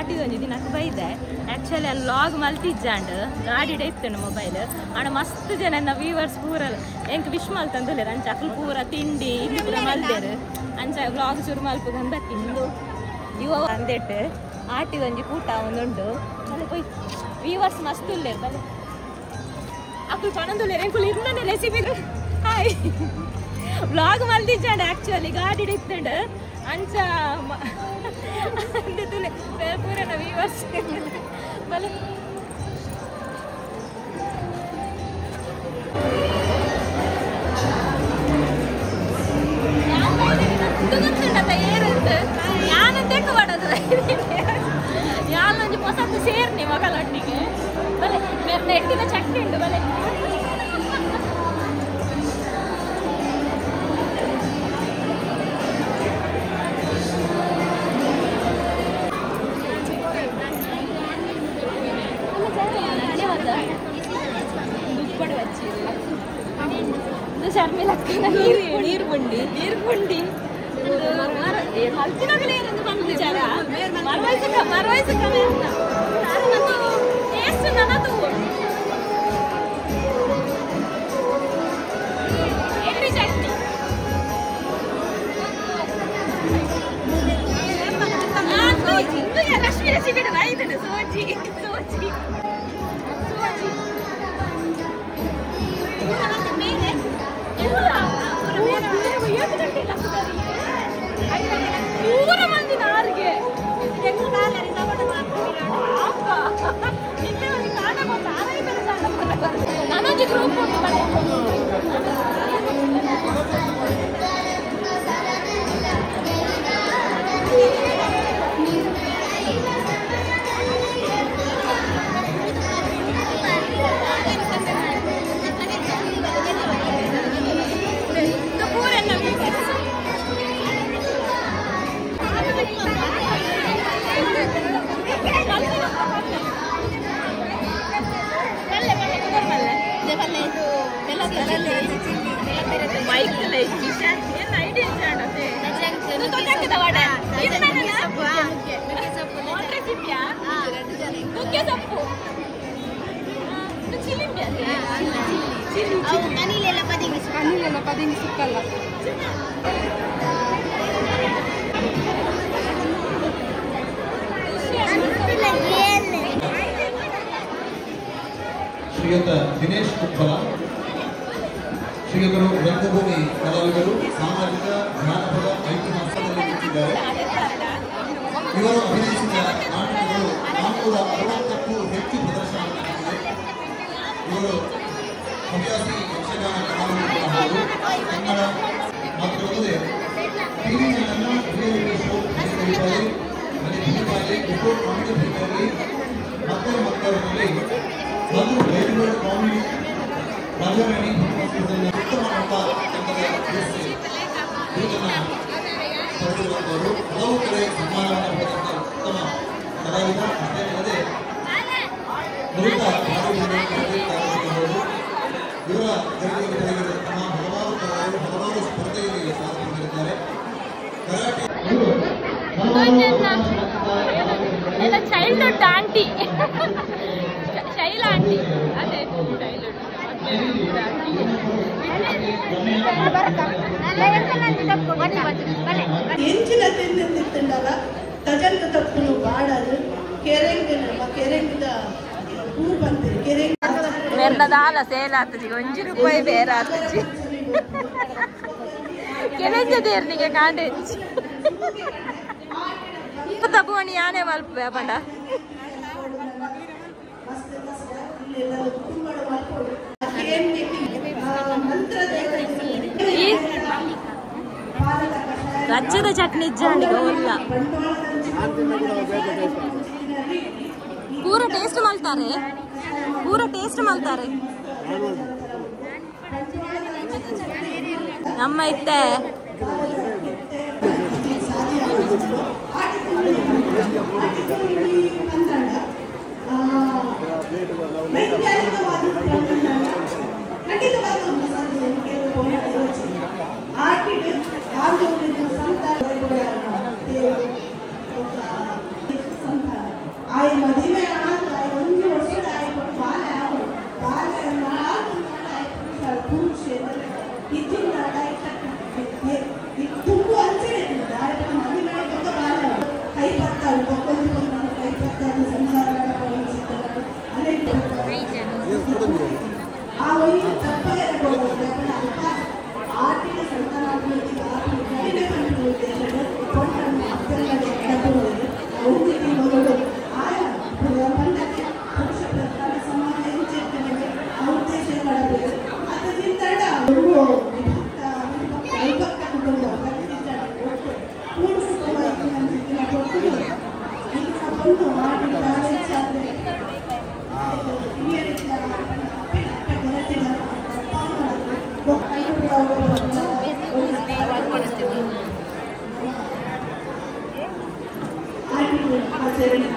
ಆಟಿದೊಂಜಿ ದಿನಕ್ಕೆ ಬೈದೆ ಆಕ್ಚುಲಿ ಅಲ್ಲಿ ಲಾಗ್ ಮಲ್ತಿಜ್ಜಾಂಡ್ ಗಾಡಿಡೆ ಇತ್ತು ಮೊಬೈಲ್ ಆಂಡ ಮಸ್ತ್ ಜನ ಎನ್ನ ವ್ಯೂವರ್ಸ್ ಪೂರಲ್ ಎಂಕ್ ವಿಶ್ ಮಲ್ತಂದುಲ್ಲೆರ್ ಅಂಚ ಅಕುಲು ಪೂರ ತಿಂಡಿ ಇಲ್ಲಿ ಪೂರ ಮಲ್ದೆರ್ ಅಂಚ ವ್ಲಾಗ್ ಶುರು ಮಲ್ಪುಗಂದ್ ಬತ್ತಿಂದು ಇವ ಅಂದೆಟ್ ಆಟಿದೊಂಜಿ ಕೂಟ ಒಂದುಂಡು ಬಲೆ ಪೋಯ್ ವ್ಯೂವರ್ಸ್ ಮಸ್ತ್ ಉಲ್ಲೆರ್ ಬಲೆ ಅಕುಲು ಪನೊಂದುಲ್ಲೆರ್ ಎಂಕುಲು ಇರ್ನನೆ ರೆಸಿಪಿ ಹಾಯ್ ವ್ಲಾಗ್ ಮಲ್ತಿಜ್ಜಾಂಡ್ ಆಕ್ಚುಲಿ ಗಾಡಿಡ್ ಇತ್ತುಂಡು ಅಂಚ ಅಂದೆತುಲೆ ಪೂರನ ವ್ಯೂವರ್ಸ್ ಬಲೆ ಯಾನೊಂಜಿ ಪೊಸತ್ತು ಸೇರ್ನಿ ಮಗಳೊಟ್ಟಿಗೆ ಬಲೆ ಮೇರ್ನ ಎಟ್ಟಿನ ಚಟ್ನಿ ಉಂಡು ಬಲೆ ಶರ್ಮಿಲಕ್ಕನ ನೀರು ಪುಂಡಿ ನೀರು ಪುಂಡಿ ಲಕ್ಷ್ಮಿ ರೆಸಿಪಿ ಸೋಜಿ ಸೋಜಿ ಸೋಜಿ ಪೂರ ಮಂದಿ ನಾರ್ಗೆ ನಾನೊಂಜಿ ಗ್ರೂಪ್ ಉಂಟು ಸಿಕ್ಕಲ್ಲ. ಶ್ರೀಯುತ ದಿನೇಶ್ ಕುಪ್ಪಲ, ಶ್ರೀಯುತರು ರಂಗಭೂಮಿ ಕಲಾವಿದರು, ಸಾಮಾಜಿಕ ಜಾನಪದ ಐತಿಹಾಸದಲ್ಲಿ ನಿಂತಿದ್ದಾರೆ. ಇವರು ಅಭಿನಯಿಸಿದ ನಾಟಕಗಳು 460ಕ್ಕೂ ಹೆಚ್ಚು ಪ್ರದರ್ಶನವಾಗಿದೆ. ಇವರು ಹವ್ಯಾಸಿ ಯಕ್ಷಗಾನ ಕಲಾವಿದರು ಹಾಗೂ ಕನ್ನಡ ಮಾತ್ರವಲ್ಲದೆ ಟಿವಿ ಚಾನೆಲ್ನ ರಿಯಾಲಿಟಿ ಶೋ ಮನೆ ಕಾಮಿಡಿ ಮಕ್ಕಳ ಮಕ್ಕಳಲ್ಲಿ ಮತ್ತು ಡೈರೆಕ್ಟರ್ ಕಾಮಿಡಿ ರಾಜಾರಾಣಿ ಉತ್ತಮ ನಟ ತಂಡದ ಬಿರುದನ್ನು ಪಡೆದಿರುವಂಥವರು. ಹಲವು ಕಡೆ ಸನ್ಮಾನವನ್ನು ಪಡೆದಂಥ ಉತ್ತಮ ಕಲಾವಿದ. ಅಷ್ಟೇ ಅಲ್ಲದೆ ನುರಿತ ಕಾರ್ಯಕರ್ತರು. ಇವರ ಜೊತೆಗೆ ತೊಡಗಿರುವಂತಹ ಹಲವಾರು ಕಲಾವಿದರು ಹಲವಾರು ಸ್ಪರ್ಧೆಯಲ್ಲಿ ಸಾಧನೆ ಮಾಡಿದ್ದಾರೆ. Karate childhood aunty Shaila aunty, ಅದೇ ಚೈಲ್ಡ್ಹುಡ್. ಎಂಚಿನ ತಿಂದಿತ್ತಂಡಲ್ಲ ತಜಂತ ತಪ್ಪುನು ಬಾಡದು ಕೆರೆಂಗ್ ನಮ್ಮ ಕೆರೆಂಗ್ದ ಹೂ ಬಂದಿರಿ ಕೆರೆಂಗ್ ಮೆರ್ನದಾಲ ಸೇಲ್ ಆತಜಿ ಒಂಜಿ ರೂಪಾಯಿ ಬೇರೆ ಆತಜಿ ಕೆರೆಂಜ ದೇರ್ನಿಗೆ ಕಾಂಡೆಂಚಿ ತಪ್ಪುವಣಿ ಯಾನೆ ಮಲ್ಪೆ ಪಂಡ ರಜ್ಜದ ಚಟ್ನಿ ಇಜ್ಜಾಂಡಿಗೆ ಒಲ್ಲ ಪೂರ ಟೇಸ್ಟ್ ಮಾಡ್ತಾರೆ, ಪೂರ ಟೇಸ್ಟ್ ಮಾಡ್ತಾರೆ ನಮ್ಮ ಇತ್ತೆ. ಮದಿಮೆ ಆಯ್ ಒಂಜಿ ವರ್ಷದ ಆಯ್ ಬಾಲೆ ಆವು ಬಾಲೆ ಪುರುಷ ಇದ್ದಿಂದ ತುಂಬ ಅಂಚನೆ ಮದಿಮೆ ಬಾಲೆ ಕೈ ಪತ್ತಾಳು ಕೊಕ್ಕೊಂದು ಕೈ ಪತ್ತಾಳು ಸಂಸಾರ ಆ ಒಯ್ಯಿ ತಪ್ಪಗೆ ಅಲ್ಪ ಆಟಿನ ಸಂತಾನಾಭಿವೃದ್ಧಿ ಕಡಿಮೆ ಉದ್ದೇಶದ ಮೊದಲು ಆಯ ಬಂದಕ್ಕೆ ಪುರುಷ ಪ್ರಧಾನ ಸಮಾಜ ಎಂಚಿರ್ತದೆ ಆ ಉದ್ದೇಶ ಮಾಡಬೇಕು. ಅದರಿಂದ ವಿಭಕ್ತ ವಿಭಕ್ತ ಕುಟುಂಬ ಕೂಡು ಕುಟುಂಬ ಕೊಟ್ಟು ಆಚರಣೆ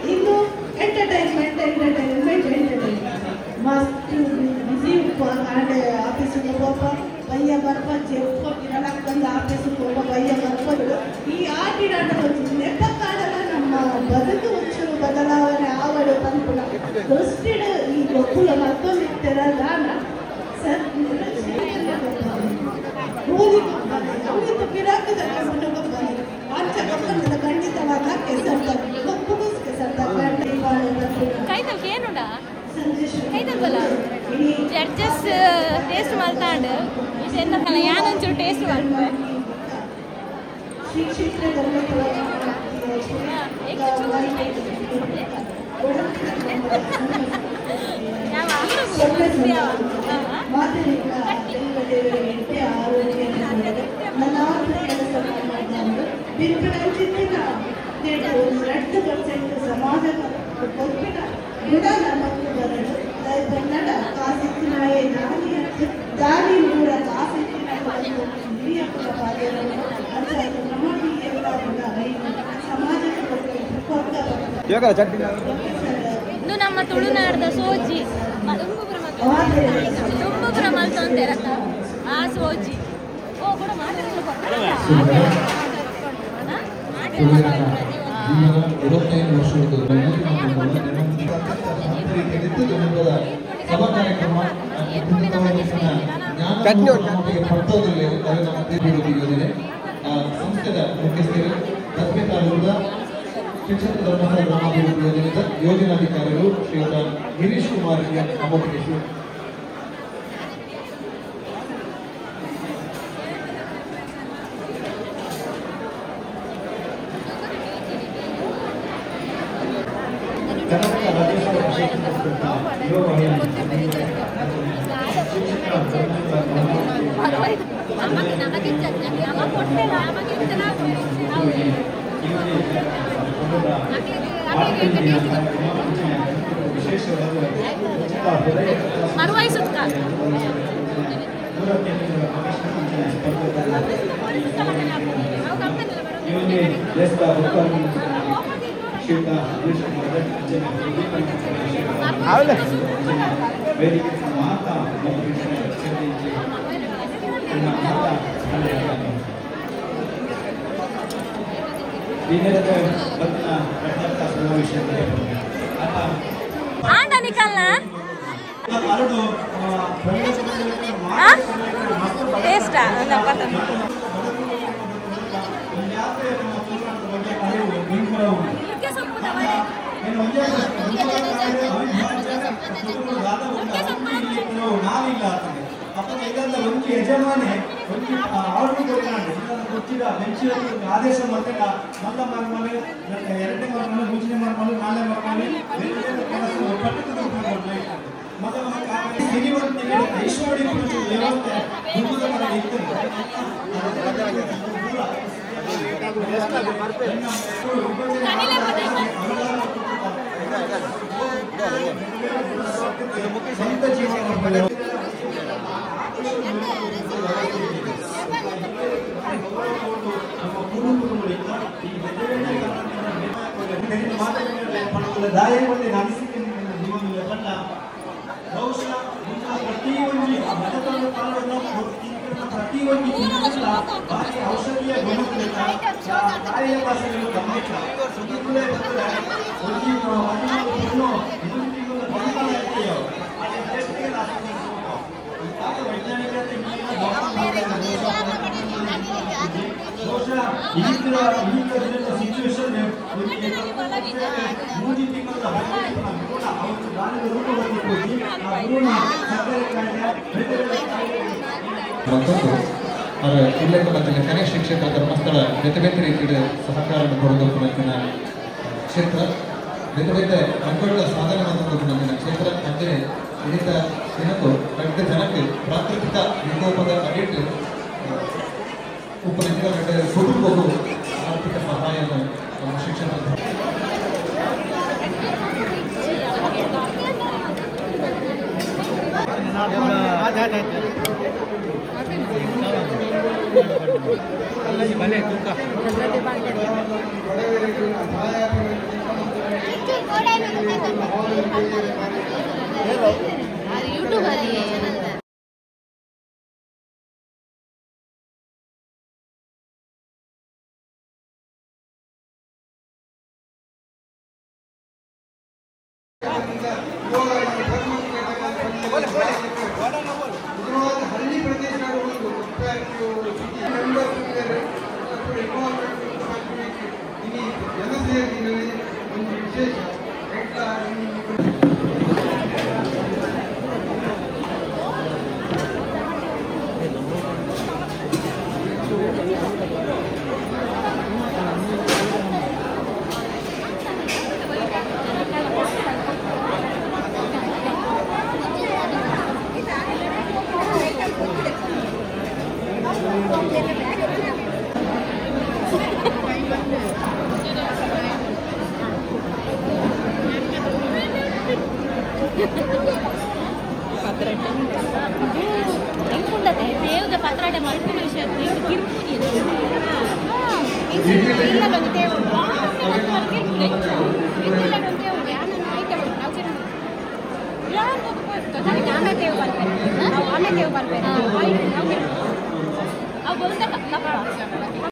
ಇನ್ನು ಎಂಟರ್ಟೈನ್ಮೆಂಟ್ ಎಂಟರ್ಟೈನ್ಮೆಂಟ್ ಎಂಟರ್ಟೈನ್ಮೆಂಟ್ ಮಸ್ತ್ ಬಿಸಿ ಆಂಡೆ ಆಫೀಸಿಗೆ ಹೋಪ ಬಯ್ಯ ಬರ್ಪ ಜೆಪ್ಪ ಬಂದು ಆಫೀಸಿಗೆ ಹೋಪ ಬಯ್ಯ ಬರ್ಪಗಳು ಈ ಆಟಿಡಾಟ ನೆಪಕ್ಕಾಡಲ್ಲ ನಮ್ಮ ಬದುಕು ಒಂಚೂರು ಬದಲಾವಣೆ ಆವಡು ಪನ್ಪುನ ದೃಷ್ಟಿಡು ಈ ಗೊಬ್ಬುಲ ಮತ್ತೊಂದಿತ್ತರ ದಾನ ಸರ್ ಗೋಧಿ ಅವನಿತ್ತು ಪಿರಾಕದ ಗೊಬ್ಬರ ಅಂಚ ಗೊಬ್ಬರದ ಖಂಡಿತವಾದ ಕೆಸರ್ತ ಗೊಬ್ಬು ಕೆಸರ್ತ ಜಡ್ಜಸ್ ಟೇಸ್ಟ್ ಮಲ್ತಾಂಡ್ ಇದೆನ್ನ ಯಾನೊಂಚೂರು ಟೇಸ್ಟ್ ಮಲ್ಪೆ ಶ್ರೀ ಕ್ಷೇತ್ರ ಸಮಾಜ ಕನ್ನಡ ಕಾಸಿತ್ತಿನಾಯೇ ದಾನಿ ದಾನಿ ಕೂಡ ಕಾಸಿತ್ತಿನ ಇದು ನಮ್ಮ ತುಳುನಾಡದ ಸೋಜಿ ತುಂಬುಪುರ ಮಲ್ತೊಂದೇರತ್ತ ಆ ಸೋಜಿ ಓ ಕೂಡ ಸಭಾ ಕಾರ್ಯಕ್ರಮ ಯೋಜನೆ ಸಂಸ್ಥೆದ ಮುಖ್ಯಸ್ಥರು ತತ್ವೆ ತಾಲೂಕದ ಶಿಕ್ಷಣ ಧರ್ಮಸ್ಥಳ ಗ್ರಾಮಾಭಿವೃದ್ಧಿ ಯೋಜನೆಯ ಯೋಜನಾಧಿಕಾರಿಗಳು ಶ್ರೀಯುತ ಗಿರೀಶ್ ಕುಮಾರ್ ನಮ್ಮೊಟ್ಟಿಗೆ. ಕರ್ನಾಟಕ ರಾಜ್ಯೋತ್ಸವ ಆಂಡ ನಿಕಲ್ನ ಟೇಸ್ಟಾ ಯಜಮಾನೆ ಆದೇಶ ಮಲ್ಲ ಮರ್ಮಲೆ ಎರಡನೇ ಮರ್ಮಲೆ ಮೂರನೇ ಮರ್ಮಲೆ ನಾಲ್ಕನೇ ಮರ್ಮಲೆ ಸ್ವಂತ ಜೀವನ ಬಹುಶಃ ಪ್ರತಿಯೊಂದು ಪ್ರತಿಯೊಂದು ಬಾಕಿ ಔಷಧೀಯ ಗುಣಗಳಿಂದ ಕಾಯಿಲೆ ವಾಸಗಳು ಬಹುಶಃ ಈಗಿನ ಸಿಚುವೇಶನ್ ಮೂರು ತಿಂಗಳ ಇಲ್ಲೇ ಶ್ರೀ ಕ್ಷೇತ್ರ ಧರ್ಮಸ್ಥಳ ಬೇತೆ ಬೇತೆ ರೀತಿಯ ಸಹಕಾರ ಕೊಡೋದಕ್ಕೂ ಕ್ಷೇತ್ರ ಬೇತೆ ಬೇತೆ ಅಂಗೋಳ ಸಾಧನೆ ಮಾಡೋದಕ್ಕೂ ಕ್ಷೇತ್ರ ಅಂದರೆ ಇದರಿಂದ ದಿನಕ್ಕೂ ದೊಡ್ಡ ಜನಕ್ಕೆ ಪ್ರಾಕೃತಿಕ ವಿಕೋಪದ ಅಡಿಟ್ಟು ಉಪನಿಧಿಗಳ ಕುಟುಂಬಕ್ಕೂ ಆರ್ಥಿಕ ಸಹಾಯವನ್ನು ನಮ್ಮ ಶಿಕ್ಷಣ ಹಳ್ಳಿ ಪ್ರದೇಶ ಜನಸೇವೆಯಲ್ಲಿ ಒಂದು ವಿಶೇಷ ಪತ್ರಾಟೆ ಮಲ್ಪುನ ವಿಷಯ ಕಿರ್ಪುನಿ.